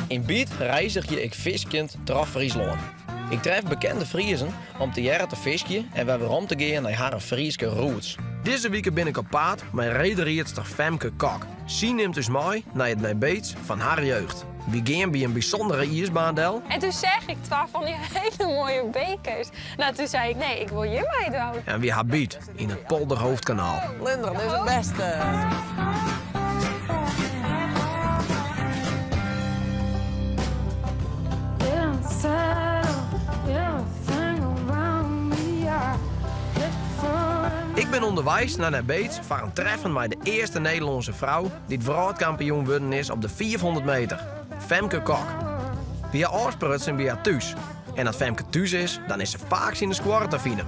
Yn Byt reizgje ik fiskjend troch Fryslân. Ik tref bekende Friezen om tegearre te fiskjen en wer werom te gean nei harren Fryske roots. Dizze wike bin ik op paad mei reedrydster Femke Kok. Sy nimt ús mei nei it Nij Beets fan har jeugd. Wy gean by in bysûndere iisbaan del. En toen seach ik twa fan dy hiele moaie bekers. Nou, toen sei ik, nee, ik wol hjir meidwaan. En wy ha byt yn it Polderhoofdkanaal. Linder, dit is it bêste. Ik bin ûnderweis nei Nij Beets foar in treffen mei de earste Nederlânske frou dy't wrâldkampioen wurden is op de 500 meter, Femke Kok. Wy ha ôfsprutsen by har thús. En as Femke thús is, dan is se faaks yn de skuorre te finen.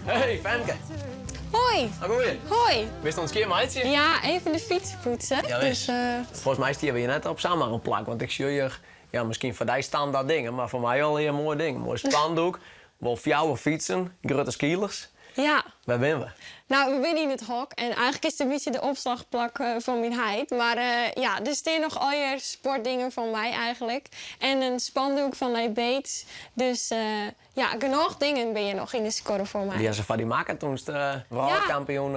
Hey Femke. Hoi. Goeie. Hoi. Bist oan it skjinmeitsjen? Ja, even de fyts poetse. Ja, wis. Dus, uh... Folgens my steane we hjir net op samar in plak, want ik sjoch hjir, ja, miskien foar dy standaard dingen, mar foar my allegear moaie dingen. Moai spandoek, wol fjouwer fytsen, grutte skeelers. Ja. Wêr binne we? Nou, we binne yn it hok en eigentlik is it in bytsje de opslachplak fan myn heit. Mar ja, der stean noch allegear sportdingen fan my eigentlik. En in spandoek fan Nij Beets. Dus ja, genôch dingen binne hjir noch yn de skuorre foar my. Dy ha se foar dy makke toenst wrâldkampioen.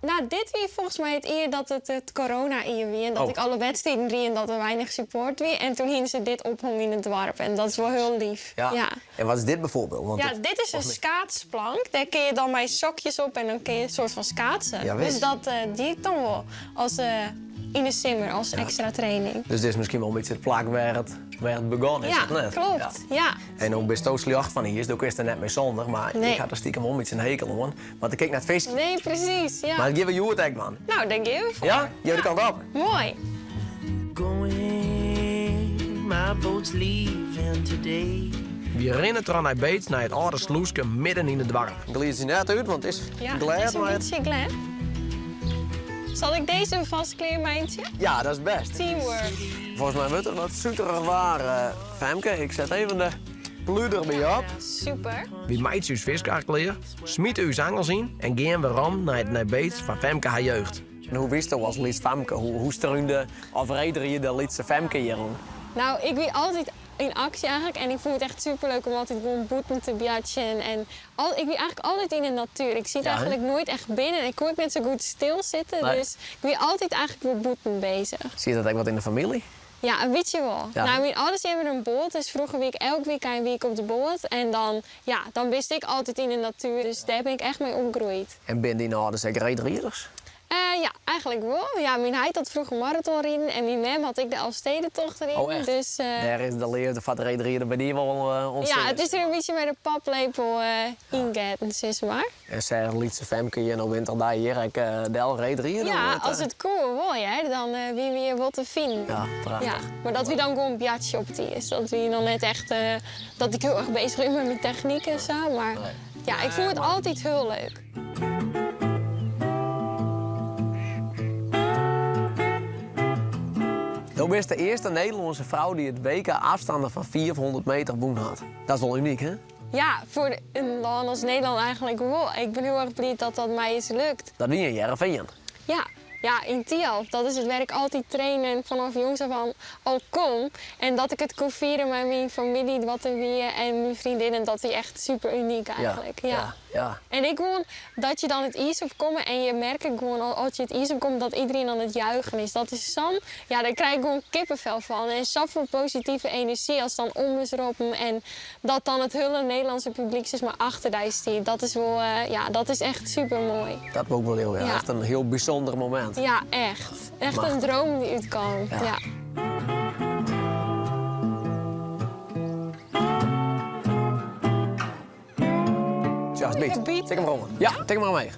No, dit wie folgens my it jier dat it it corona-jier wie en dat ik alle wedstriden rie en dat der weinich support wie. En toen hiene se dit ophongen yn it doarp en dat is wol hiel lief. Ja. En wat is dit byfoarbyld? Want Ja, dit is in skaatsplank. Dêr kinne je dan mei sokjes op en dan kinne je in soart fan skaatsen. Ja, wis. Dus dat die ik dan wol as yn de simmer as ekstra training. Dus dit is miskien wol in bytsje it plak wêr it, wêr it begûn is, Ja, of net? klopt. Ja. En no bisto sljocht fan iis, do kinst der net mear sûnder, mar Nee. ik ha der stikem wol in bytsje in hekel oan. Want ik kin net fiskje. Nee, presys, ja. Mar dat gean we hjoed ek dwaan. Nou, dêr gean we foar. Ja? Gean de kant op. Moai. Going, my boat's leaving today. Wy rinne troch Nij Beets nei it âlde slûske midden yn it doarp. Gliidt se net út, want it is Ja, glêd. it is in mar- bytsje glêd. Sal ik dizze fêst klearmeitsje? Ja, dat is bêst. Teamwork. Folgens my wurdt it wat suterich waar, eh, Femke. Ik set even de pluder by op. Super. Wy meitsje ús fiskkar klear, smite ús angels yn en gean werom nei it Nij Beets fan Femke har jeugd. En hoe wiesto as lyts famke? Hoe, hoe strúnde of reedriede lytse Femke hjir rûn? Nou, ik wie altyd yn aksje eigentlik en ik fûn it echt superleuk om altyd gewoan bûten te boartsjen en al, ik wie eigentlik altyd yn de natuer. Ik siet Ja, hè? eigentlik noait echt binnen en ik koe ek net sa goed stilsitte, Nee. dus ik wie altyd eigentlik wol bûten bezich. Siet dat ek wat yn de famylje? Ja, in bytsje wol. Ja. Nou, myn âlders hawwe in boat, dus froeger wie ik elk wykein wie ik op de boat en dan, ja, dan bist ek altyd yn de natuer, dus dêr bin ik echt mei opgroeid. En binne dyn âlders ek reedriders? Eh, ja, eigentlik wol. Ja, myn heit hat froeger maraton riden en myn mem hat ek de Elfstedentocht riden. Oh, echt? Dus, eh, Dêr is de leafde foar it reedriden by dy wol eh, ûntstien? Ja, it is der in bytsje mei de paplepel eh, yngetten, sis mar. En seach lytse Femke hjir no winterdei hjir ek del reedriden? Ja, as it koe wol hear, dan wie we hjir wol te finen. Ja, prachtich. Ja, mar dat wie dan gewoan boartsje op it iis. Dat wie noch net echt dat ik hiel erch bezich wie mei myn technyk en sa, mar ja, ik fûn it altyd hiel leuk. Do bist de earste Nederlânske frou dy't it WK afstanden fan 500 meter wûn hat. Dat is wol unyk, hè? Ja, foar in lân as Nederlân eigentlik wol. Ik bin hiel erch bliid dat dat my is lukt. Dat wie yn Hearrenfean. Ja, ja, yn Thialf. Dat is it wêr ik altyd trainde en fanôf jongs af oan al kom. En dat ik it koe fiere mei myn famylje wat der wie en myn freondinnen, dat wie echt super unyk eigentlik. Ja, ja, ja. En ek gewoan dat je dan it iis opkomme en je merke gewoan al as je it iis opkomme dat iderien oan it juichen is. Dat is sa'n, ja, dêr krij ik gewoan kippenvel fan. En safolle positive enerzjy as dan om is roppen en Dat dan it hiele Nederlânske publyk sis mar achter dy stiet, dat is wol, ja, dat is echt super moai. Dat wol ik wol leauwe, ja. Echt in hiel bysûnder momint. Ja, echt. Echt in droom dy't útkaam, ja. Just byt. Byt. Tik him mar oan. Ja, tik him mar omheech.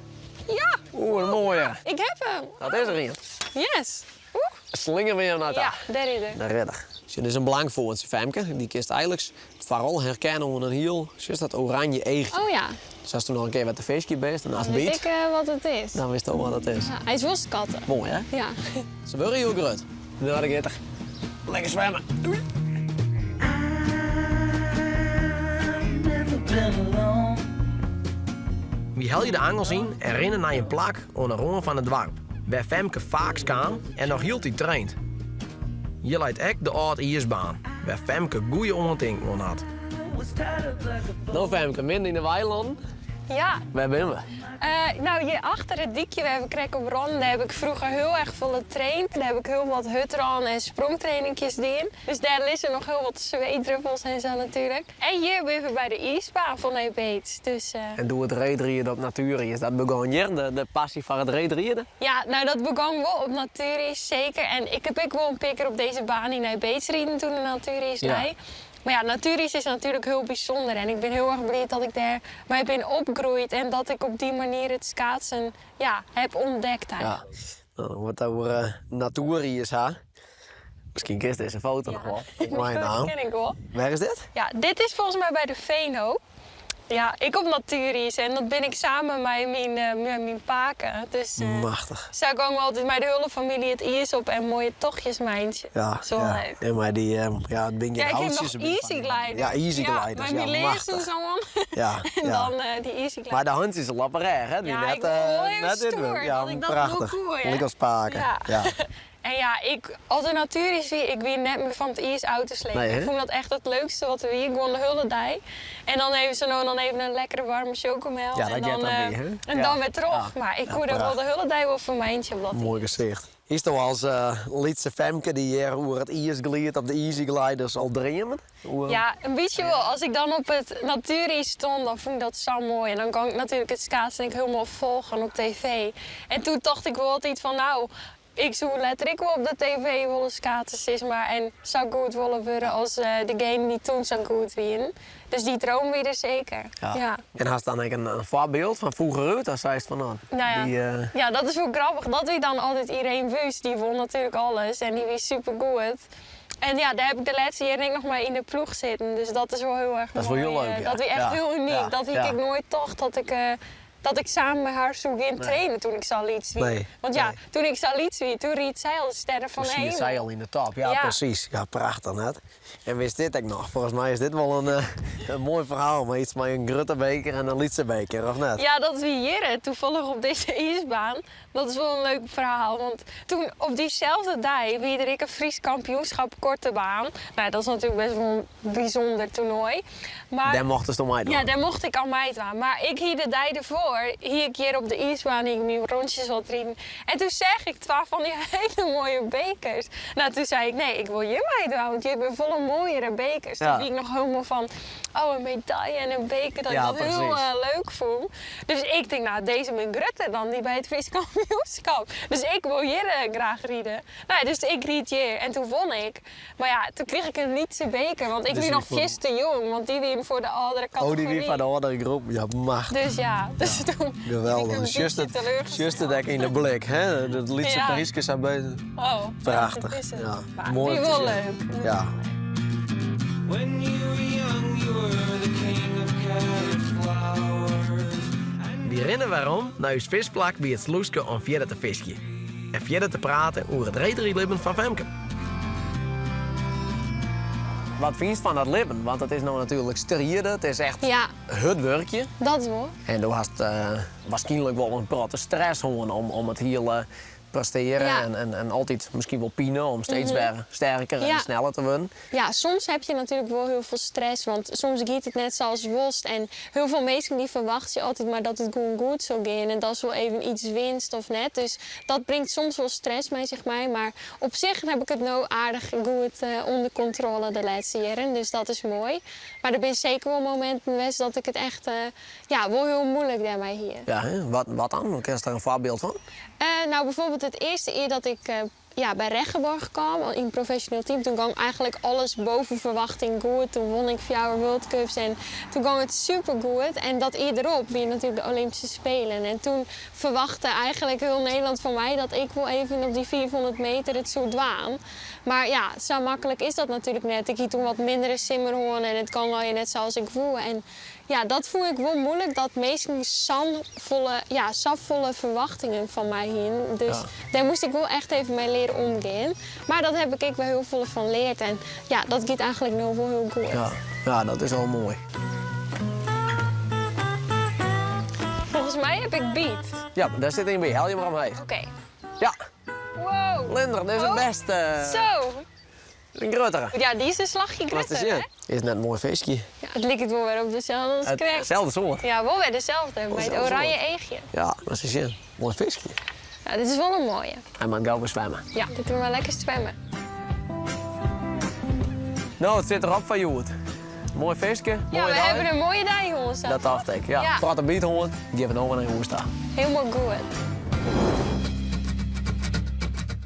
Ja! Oeh, in moaie. Ik heb him. Dat is der ien. Yes! Oeh. Slinger we him nei ta. Ja, dêr is er. De ridder. Sjoch, dit is in blankvoorntsje, Femke. Dy kinst eigenliks foaral herkenne oan in hiel, sjochst dat oranje eachje. Oh ja. Dus ast noch in kear wer te fiskjen bist en ast Dan wit byt, ik eh, wat it is. dan witsto wat it is. Ja, hy is wol skattich. Moai, hè? Ja. Se wurde hiel grut. Nou, dêr giet er. Lekker swimme. Doei. Never been alone. Wy helje de angels yn en rinne nei in plak oan 'e râne fan it doarp, wêr Femke faaks kaam en noch hieltyd traint. Hjir leit ek de âld iisbaan, wêr Femke goeie oantinken oan hat. No Femke, midden yn de weilannen. Ja. Wêr binne we? No, hjir achter it dykje wêr we krekt op rûnen, dêr heb ik froeger hiel erch folle traind. Dêr heb ik hiel wat hurdrinnen en sprongtrainingjes dien. Dus dêr lizze noch hiel wat sweetdruppels en sa natuerlik. En hjir binne we by de iisbaan fan Nij Beets. Dus. En doe it reedriden op natueriis, dat begûn hjir, de passy foar it reedriden? Ja, no dat begûn wol op natueriis, seker. En ik heb ek wol in pear kear op dizze baan yn Nij Beets riden toen de natueriis lei. Mar ja, natueriis is natuerlik hiel bysûnder en ik bin hiel erch bliid dat ik dêr mei bin opgroeid en dat ik op dy manier it skaatsen, ja, heb ûntdekt Ja, no, wat oer natueriis ha. Miskien kinst dizze foto noch wol. Ja, dat ken ik wol. Wêr is dit? Ja, dit is folgens my by de Veenhoop. Ja, ek op natueriis en dat bin ik samen mei myn pake. Dus Machtich. Sa gongen we altyd mei de hiele famylje it iis op en moaie tochtjes meitsje. Ja, Sa ja. leuk. En mei dy, ja, it binne gjin Ja, ik hie houtsjes. noch easy gliders. Ja, easy gliders. Ja, mei myn Ja, learzens machtich. oan. Ja, En ja. dan dy easy gliders. Mar de hantsjes op 'e rêch, hè? Ja, ik wol wol even stoer, Ja, dat ik dat prachtich. wol koe, hè. Lyk as pake. Ja. Ja. En ja, ik, as der natueriis wie, ik wie net mear fan it iis ôf te slepen. Nee, hè? Ik fûn dat echt it leukste wat der wie, gewoan de hiele dei. En dan even sa no en dan even in lekkere waarme chocomel. Ja, dat en heart dan, derby, hè? En Ja. dan wer troch. Ja. Mar ik Ja, koe der wol de prachtich. hiele dei wol fan meitsje op dat Moai iis. gesicht. Hiest al as lytse Femke dy't hjir oer it iis gliidt op de easy gliders al dreamen? Oer... Ja, in bytsje wol. As ik dan op it natueriis stond, dan fûn ik dat sa moai. En dan gong ik natuerlik it skaatsen ek hielendal folgjen op TV. En toen tocht ik wol altyd fan, no, ik soe letter ek wol op de TV wolle skaatse, sis mar. En sa goed wolle wurde as degenen dy't toen sa goed wienen. Dus dy droom wie der seker. Ja. En hast dan ek in foarbyld fan froeger út? Dan seist fan, no, Nou ja. dy, Ja, dat is wol grappich. Dat wie dan altyd Ireen Wüst. Dy wûn natuerlik alles en dy wie supergoed. En ja, dêr heb ik de lêste jierren ek noch mei yn de ploech sitten. Dus dat is wol hiel erch Dat is wol moai. hiel leuk, ja. Dat wie echt Ja. hiel unyk. Ja. Dat hie Ja. ik noait tocht dat ik samen mei har soe gean trainen toen ik sa lyts wie. Nee, Want ja, nee. toen ik sa lyts wie, toen ried sy al de sterren fan de Toen siet hemel. sy al yn de top. Ja, Ja. presys. Ja, prachtich net. En wist dit ek noch? Folgens my is dit wol in moai ferhaal, mei iets mei in grutte beker en in lytse beker, of net? Ja, dat wie hjir toevallig op dizze iisbaan. Dat is wol in leuk ferhaal, want toen op dyselde dei wie der ek in Frysk kampioenskip korte baan. No, dat is natuerlik best wol in bysûnder toernoai. Mar Dêr mochtest oan meidwaan? Ja, dêr mocht ik oan meidwaan. Mar ik hie de dei derfoar, hie ik hjir op de iisbaan hie ik myn rûntsjes wat riden. En toen seach ik twa fan dy hiele moaie bekers. No, toen sei ik, nee, ik wol hjir meidwaan, want hjir binne folle moaiere bekers. Ja. Toen wie ik noch hielendal fan, oh, in medaille en in beker, dat ik Ja, dat hiel presys. leuk fûn. Dus ik tink, no, dizze binne grutter dan dy by it Frysk kampioenskip. Dus ik wol hjir graach ride. No, dus ik ried hjir en toen wûn ik. Mar ja, toen krige ik in lytse beker, want ik Dus wie die noch voor- fierste jong, want dy wienen foar de âldere Oh, dy wie kategory. foar de âldere groep. Ja, machtich. Dus ja, dus toen wie ik Geweldich. in Sjochst bytsje it, teleurgesteld. sjochst it ek yn de blik, hè? Dat lytse Ja. pryske sa beuzich. Oh, ja, Prachtich. dat is it. Ja, Mar moai wie om te wol sjen. leuk. Ja. When you were young, you were the king of cauliflowers. Wy rinne werom nei ús fiskplak by it slûske om fierder te fiskjen. En fierder te praten oer it reedrydlibben fan Femke. Wat fynst fan dat libben? Want it is no natuerlik stride, it is echt Ja. hurd wurkjen. Dat wol. En do hast waarskynlik wol in protte stress hân om it hiele prestearjen Ja. en altyd miskien wol pine om steeds wer sterker en Ja. sneller te wurden. Ja, soms heb je natuerlik wol hiel folle stress, want soms giet it net sa as wolst. En hiel folle minsken dy ferwachtsje altyd mar dat it gewoan goed sil gean en datst wol even iets winst of net. Dus dat bringt soms wol stress mei sich mei. Mar op sich heb ik it no aardich goed ûnder kontrôle de lêste jierren, dus dat is moai. Mar der binne seker wol mominten west dat ik it echt ja, wol hiel muoilik dêrmei hie. Ja, hè? Wat, wat dan? Kinst dêr in foarbyld fan? No, byfoarbyld it earste jier dat ik ja, by Reggeborgh kaam, yn in profesjoneel team, toen gong eigentlik alles boven ferwachting goed. Toen wûn ik fjouwer World Cups en toen gong it supergoed. En dat jier derop wie natuerlik de Olympische Spelen. En toen ferwachte eigentlik hiel Nederlân fan my dat ik wol even op dy 500 meter it soe dwaan. Mar ja, sa maklik is dat natuerlik net. Ik hie toen wat mindere simmer hân en it gong allegear net sa as ik woe. En ja, dat fûn ik wol muoilik, dat minsken sa'n folle, ja, safolle ferwachtingen fan my hienen. Dus Ja. dêr moast ik wol echt even mei leare omgean. Mar dat heb ik ek wer hiel folle fan leard. En ja, dat giet eigentlik no wol hiel goed. Ja, ja, dat is al moai. Folgens my heb ik byt. Ja, dêr sit ien by. Helje mar omheech. Oké. Ja, Wow. Linder, dit is it Oh. bêste. Zo. In gruttere. Ja, dy is in slachje Moatst grutter, ris hè? sjen. Is net in moai fiskje. Ja, it liket wol wer op deselde as krekt. Itselde soart. Ja, wol wer dezelfde, mei it Dezelfde oranje eachje. Ja, moatst ris sjen. Moai fiskje. Ja, dit is wol in moaie. Hy moat gau wer swimme. Ja, dit doen we lekker swimme. No, it sit derop foar hjoed. Moai fiskje, Ja, moaie we dei. hawwe in moaie dei, jonges. Dat tocht ik, ja. Ja. Protte byt hân, gean we no wer nei hûs ta. Hielendal goed.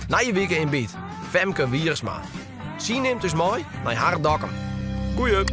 Nije wike yn Byt, Femke Wiersma. Sy nimt ús mei nei har Dokkum. Goeie!